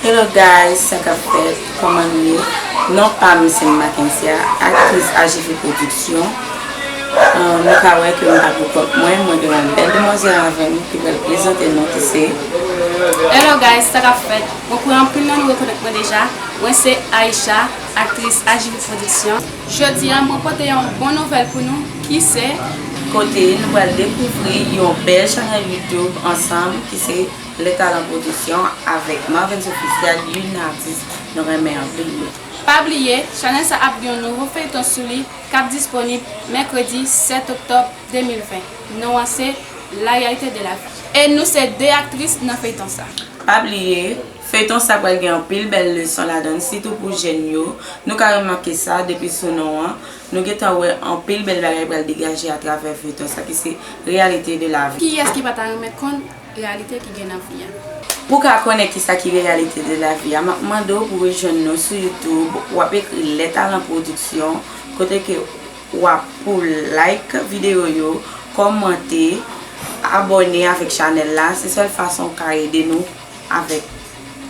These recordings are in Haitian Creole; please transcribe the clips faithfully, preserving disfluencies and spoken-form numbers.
Hello guys, sa k ap fèt? Kòman nou ye? Non pa m se Mackensia, aktris A J V Production. Euh, nou ka wè ke m pa pou kont mwen, mwen gen yon bèl demwazèl avè m ki pral prezante nou ki se. Hello guys, sa k ap fèt? Mwen kwè anpil nan nou rekonèt mwen deja. Mwen se Aisha, aktris A J V Production. Jodi a, mwen pote yon bon nouvèl pou nou ki se. Kote nou pral dekouvri yon bèl chanèl YouTube ansanm ki se Les Talents Production avèk Marvens Officiel, youn nan atis nou renmen anpil yo. Pa bliye, chanèl sa ap gen yon nouvo feyton sou li k ap disponib mèkredi sèt oktòb de mil ven. Non an se La réalité de la vie. E nou se de aktris nan feyton sa. Pa bliye, feyton sa pral gen anpil bèl leson ladan l, sitou pou jèn yo. Nou ka remake sa depi sou non an. Nou gentan wè anpil bèl bagay pral degaje atravè feyton sa ki se réalité de la vie. Kiyès ki pa ta renmen konn reyalite ki gen nan vi a? Pou ka konnen kisa ki réalité de la vie a, m ap mande w pou rejwenn nou sou YouTube. W ap ekri Les Talents Production, kote ke w ap pou like videyo yo, kòmante, abòne avèk chanèl la. Se sèl fason w ka ede nou avèk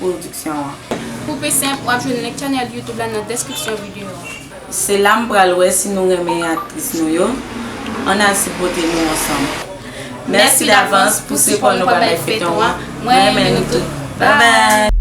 pwodiksyon an. Pou pi senp, w ap jwenn link chanèl YouTube la nan deskripsyon videyo a. Se la m pral wè si nou renmen aktris nou yo. Ann al sipòte nou ansanm. Mèsi davans pou sipò nou pral bay feyton an. Mwen renmen nou tout. Bye bye!